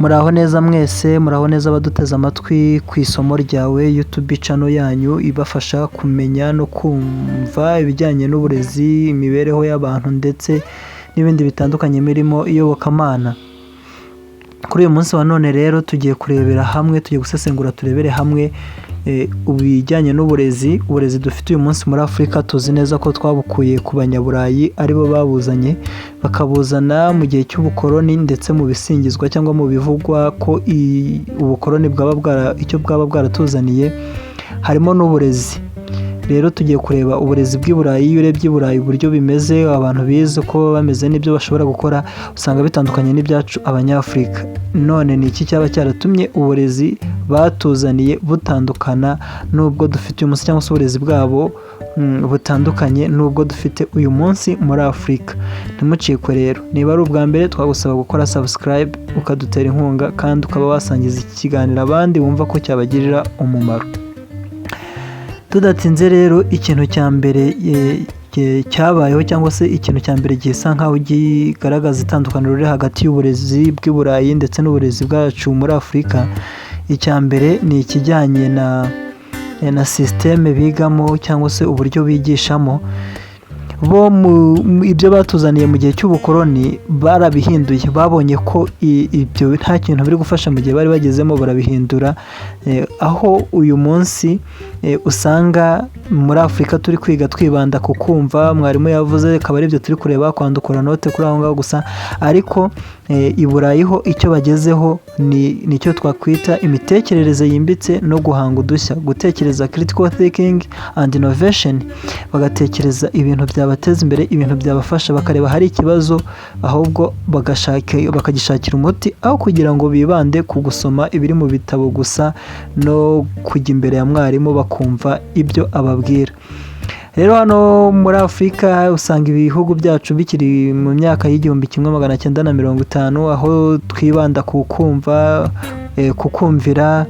Muraho neza mwese, muraho neza abaduteze amatwi ku Isomo Ryawe YouTube channel yanyu ibafasha kumenya no kumva ibijyanye n'uburezi, imibereho y'abantu ndetse n'ibindi bitandukanye birimo iyobokamana. Kuri uyu munsi wa none rero tugiye kurebera hamwe, tugiye gusesengura turebere hamwe ibijyanye n'uburezi. Uburezi dufite uyu munsi muri Afurika tuzi neza ko twabukuye ku Banyaburayi, aribo babuzanye, bakabuzana mu gihe cy'ubukoloni, ndetse mu bisingizwa cyangwa mu bivugwa ko ubukoloni bwaba bwara icyo bwaba bwaratuzaniye harimo n'uburezi. Rero tugiye kureba uburezi bw'i Burayi. Iyo urebye i Burayi uburyo bimeze, abantu bize uko baba bameze n'ibyo bashobora gukora, usanga bitandukanye n'ibyacu Abanyafurika. None ni iki cyaba cyaratumye uburezi batuzaniye butandukana n'ubwo dufite uyu munsi, cyangwa se uburezi bwabo butandukanye n'ubwo dufite uyu munsi muri Afurika? Ntimucikwe rero. Niba ari ubwa mbere, twagusaba gukora subscribe ukadutera inkunga, kandi ukaba wasangiza iki kiganiro abandi wumva ko cyabagirira umumaro. Tudatinze rero, ikintu cya mbere cyabayeho, cyangwa se ikintu cya mbere gisa nkaho kigaragaza itandukaniro riri hagati y'uburezi bw'i Burayi ndetse n'uburezi bwacu muri Afurika, icya mbere ni ikijyanye na système bigamo cyangwa se uburyo bigishamo. Bo mu ibyo batuzaniye mu gihe cy'ubukoloni barabihinduye, babonye ko ibyo nta kintu biri gufasha mu gihe bari bagezemo, barabihindura, aho uyu munsi usanga muri Afurika turi kwiga twibanda ku kumva mwarimu yavuze, akaba aribyo turi kureba, kwandukura note kuri aho ngaho gusa. Ariko i Burayi ho icyo bagezeho ni nicyo twakwita imitekerereze yimbitse no guhanga udushya, gutekereza, critical thinking and innovation, bagatekereza ibintu byabateza imbere, ibintu byabafasha, bakareba hari ikibazo ahubwo bagashaka bakagishakira umuti, aho kugira ngo bibande ku gusoma ibiri mu bitabo gusa no kujya imbere ya mwarimu bakumva ibyo ababwira. Rero hano muri Afurika usanga ibihugu byacu bikiri mu myaka y'1950, aho twibanda ku kumva, ku kumvira,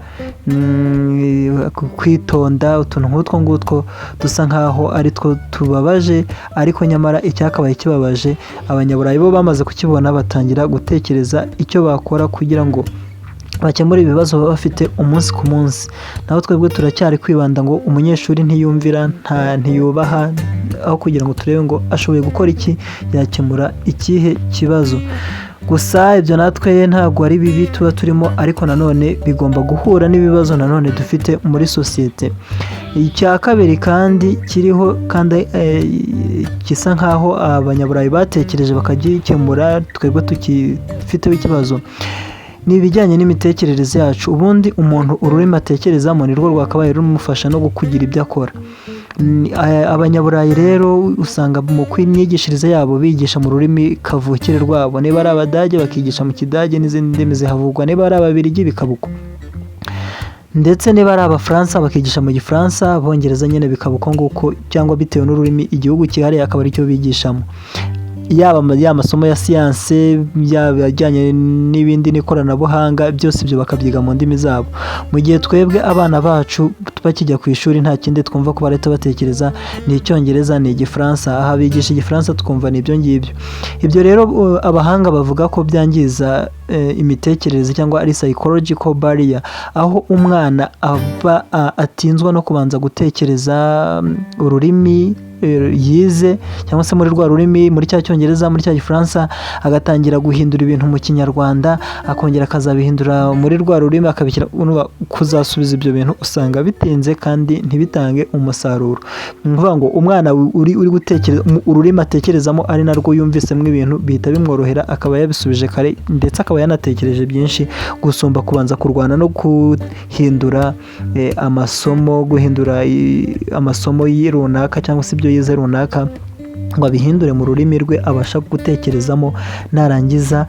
ku kwitonda, utuntu nk'utwo ngutwo dusa nkaho ari two tubabaje, ariko nyamara icyakabaye kibabaje Abanyaburayi bo bamaze kukibona, batangira gutekereza icyo bakora kugira ngo bakemure ibibazo baba bafite umunsi ku munsi. Naho twebwe turacyari kwibanda ngo umunyeshuri ntiyumvira, nta ntiyubaha, aho kugira ngo turebe ngo ashoboye gukora iki, yakemura ikihe kibazo. Gusa ibyo natwe ntabwo ari bibi tuba turimo, ariko nanone bigomba guhura n'ibibazo nanone dufite muri sosiyete. Icya kabiri kandi kiriho kandi gisa nkaho Abanyaburayi batekereje bakagikemura, twebwe tukifiteho ikibazo, ni ibijyanye n'imitekerereze yacu. Ubundi umuntu ururimi atekerezamo nirwo rwakabaye rumufasha no kugira ibyo akora. Abanyaburayi rero usanga mu myigishirize yabo bigisha mu rurimi kavukire rwabo. Niba ari Abadage bakigisha mu Kidage n'izindi ndimi zihavugwa, niba ari Ababirigi bikaba uko, ndetse niba ari Abafaransa bakigisha mu Gifaransa, Abongereza nyine bikaba uko nguko, cyangwa bitewe n'ururimi igihugu cyihariye akaba aricyo bigishamo, yaba ya masomo ya siyanse, yaba ajyanye n'ibindi n'ikoranabuhanga, byose ibyo bakabyiga mu ndimi zabo. Mu gihe twebwe abana bacu bakijya ku ishuri nta kindi twumva ko barahita batekereza, ni Icyongereza, ni Igifaransa. Aha bigisha Igifaransa twumva ni ibyo ngibyo. Ibyo rero abahanga bavuga ko byangiza imitekerereze cyangwa ari psychological barrier, aho umwana aba atinzwa no kubanza gutekereza ururimi yize, cyangwa se muri rwa rurimi, muri cya Cyongereza, muri cya Gifaransa, agatangira guhindura ibintu mu Kinyarwanda, akongera akazabihindura muri rwa rurimi, akabishyira kuzasubiza ibyo bintu usanga bitinze kandi ntibitange umusaruro. Ni ukuvuga ngo umwana uri gutekereza ururimi atekerezamo ari narwo yumvisemo ibintu, bihita bimworohera akaba yabisubije kare, ndetse akaba yanatekereje byinshi gusumba kubanza kurwana no guhindura amasomo, guhindura amasomo runaka cyangwa se ibyo yize runaka ngo abihindure mu rurimi rwe abasha gutekerezamo, narangiza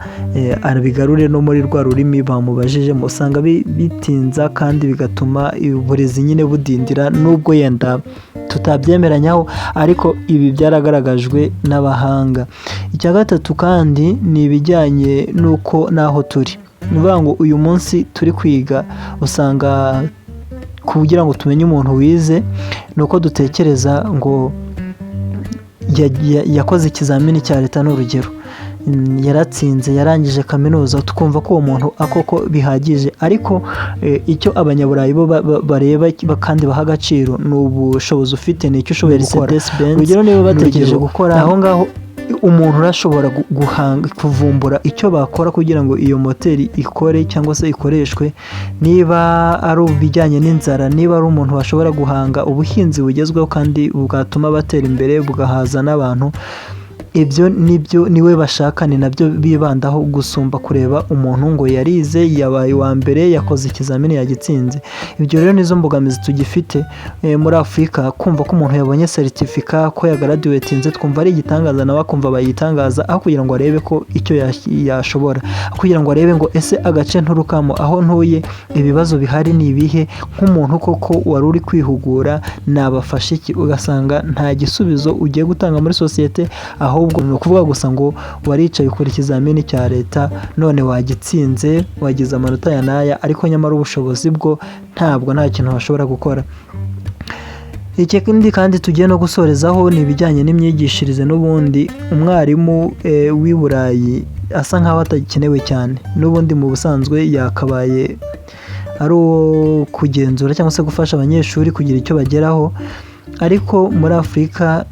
abigarure no muri rwa rurimi bamubajijemo. Usanga bitinza kandi bigatuma uburezi nyine budindira, nubwo yenda tutabyemeranyaho, ariko ibi byaragaragajwe n'abahanga. Icya gatatu kandi ni ibijyanye n'uko n'aho turi. Ni ukuvuga ngo uyu munsi turi kwiga, usanga kugira ngo tumenye umuntu wize ni uko dutekereza ngo yakoze ikizamini cya leta, ni urugero. Yaratsinze, yarangije kaminuza, tukumva ko uwo muntu akoko bihagije. Ariko icyo Abanyaburayi bo bareba kandi baha agaciro ni ubushobozi ufite, ni icyo ushoboye gukora. Mercedes-Benz Urugero, niba ni batekereje urugero. gukora aho ngaho, umuntu urashobora guhanga, kuvumbura icyo bakora kugira ngo iyo moteri ikore cyangwa se ikoreshwe, niba ari ibijyanye n'inzara, niba ari umuntu washobora guhanga ubuhinzi bugezweho kandi bwatuma batera imbere, bugahaza n'abantu, ibyo nibyo niwe bashaka, ni nabyo bibandaho gusumba kureba umuntu ngo yarize, yabaye uwa mbere, yakoze ikizamini yagitsinze. Ibyo rero nizo mbogamizi tugifite muri Afurika, kumva ko umuntu yabonye certificat, ko yagraduatinze, twumva ari igitangaza, nawe akumva bayitangaza, aho kugira ngo arebe ko icyo yashobora, aho kugira ngo arebe ngo ese agace nturukamo, aho ntuye, ibibazo bihari ni ibihe, nk'umuntu koko wari uri kwihugura nabafasha iki? Ugasanga nta gisubizo ugiye gutanga muri sosiyete, ahubwo ni ukuvuga gusa ngo waricaye ukora ikizamini cya leta, none wagitsinze, wagize amanota ya n'aya, ariko nyamara ubushobozi bwo ntabwo, nta kintu washobora gukora. Ikindi kandi tugiye no gusorezaho ni ibijyanye n'imyigishirize. N'ubundi umwarimu w'i Burayi asa nkaho atakenewe cyane. N'ubundi mu busanzwe yakabaye ari uwo kugenzura cyangwa se gufasha abanyeshuri kugira icyo bageraho, ariko muri Afurika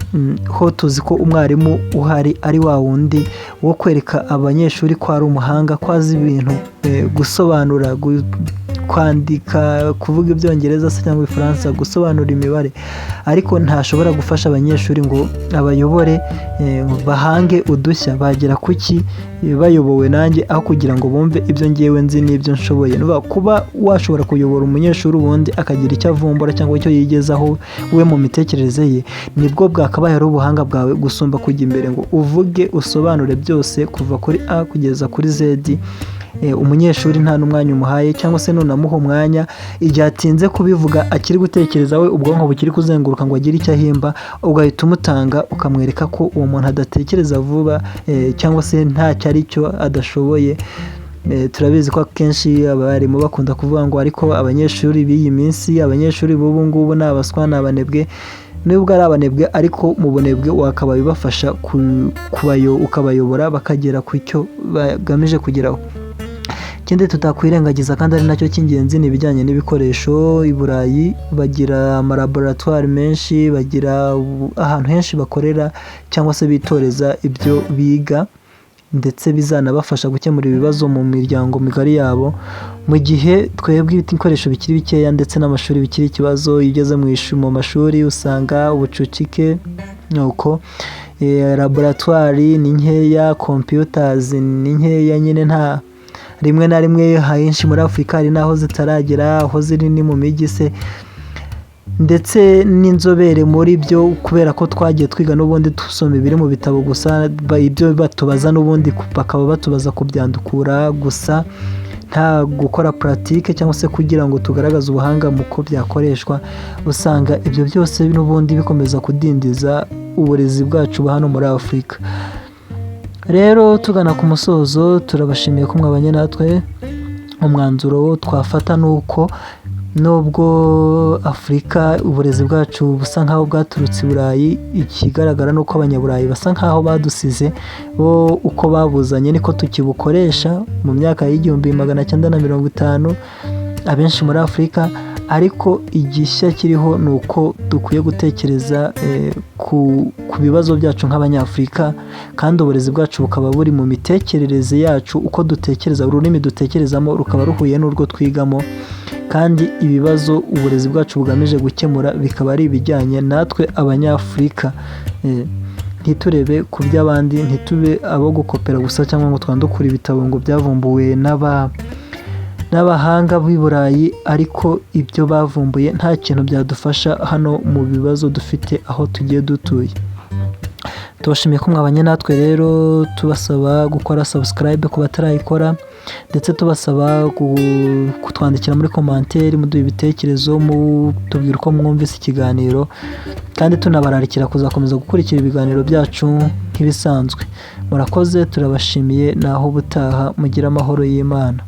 ho tuzi ko umwarimu uhari ari wa wundi wo kwereka abanyeshuri ko ari umuhanga, ko azi ibintu, gusobanura, kwandika, kuvuga Ibyongereza se cyangwa Igifaransa, gusobanura imibare, ariko ntashobora gufasha abanyeshuri ngo abayobore bahange udushya. Bagera kuki bayobowe nanjye, aho kugira ngo bumve ibyo ngewe nzi n'ibyo nshoboye? Ni ukuvuga, kuba washobora kuyobora umunyeshuri ubundi akagira icyo avumbura cyangwa icyo yigezaho we mu mitekerereze ye, nibwo bwakabaye ari ubuhanga bwawe gusumba kujya imbere ngo uvuge, usobanure byose kuva kuri A kugeza kuri Z. Umunyeshuri nta n'umwanya umuhaye, cyangwa se nunamuha umwanya, igihe atinze kubivuga, akiri gutekereza we, ubwonko bukiri kuzenguruka ngo agire icyo ahimba, ugahita umutanga, ukamwereka ko uwo muntu adatekereza vuba cyangwa se ntacyo ari cyo, adashoboye. Turabizi ko akenshi abarimu bakunda kuvuga ngo ariko abanyeshuri b'iyi minsi, abanyeshuri b'ubu ngubu ni abaswa, ni abanebwe. Nubwo ari abanebwe, ariko mu bunebwe wakabaye ubafasha ukabayobora bakagera ku cyo bagamije kugeraho. Ikindi tutakwirengagiza kandi ari nacyo cy'ingenzi ni ibijyanye n'ibikoresho. I Burayi bagira amalaboratwari menshi, bagira ahantu henshi bakorera cyangwa se bitoreza ibyo biga, ndetse bizanabafasha gukemura ibibazo mu miryango migari yabo, mu gihe twebwe ibikoresho bikiri bikeya ndetse n'amashuri bikiri ikibazo. Iyo ugeze mu mashuri usanga ubucucike, nuko laboratwari ni nkeya, computers ni nkeya nyine, nta rimwe na rimwe henshi muri Afurika hari n'aho zitaragera, aho ziri ni mu mijyi se, ndetse n'inzobere muri byo, kubera ko twagiye twiga n'ubundi dusoma ibiri mu bitabo gusa, ibyo batubaza n'ubundi bakaba batubaza kubyandukura gusa, nta gukora pratique cyangwa se kugira ngo tugaragaze ubuhanga mu ko byakoreshwa. Usanga ibyo byose n'ubundi bikomeza kudindiza uburezi bwacu hano muri Afurika. Rero tugana ku musozo, turabashimiye ko mwabanye natwe. Umwanzuro twafata ni uko nubwo Afurika uburezi bwacu busa nkaho bwaturutse i Burayi, ikigaragara ni uko Abanyaburayi basa nkaho badusize. Bo uko babuzanye niko tukibukoresha mu myaka y'1950 abenshi muri Afurika. Ariko igishya kiriho ni uko dukwiye gutekereza ku bibazo byacu nk'Abanyafurika, kandi uburezi bwacu bukaba buri mu mitekerereze yacu, uko dutekereza, ururimi dutekerezamo rukaba ruhuye n'urwo twigamo, kandi ibibazo uburezi bwacu bugamije gukemura bikaba ari ibijyanye natwe Abanyafurika. Ntiturebe ku by'abandi, ntitube abo gukopera gusa cyangwa ngo twandukure ibitabo ngo byavumbuwe n'abahanga b'i Burayi, ariko ibyo bavumbuye nta kintu byadufasha hano mu bibazo dufite aho tugiye dutuye. Tubashimiye ko mwabanye natwe rero, tubasaba gukora subscribe ku batarayikora, ndetse tubasaba kutwandikira muri commentaire, muduha ibitekerezo, mutubwira uko mwumvise ikiganiro, kandi tunabararikira kuzakomeza gukurikira ibiganiro byacu nk'ibisanzwe. Murakoze, turabashimiye, naho ubutaha, mugire amahoro y'Imana.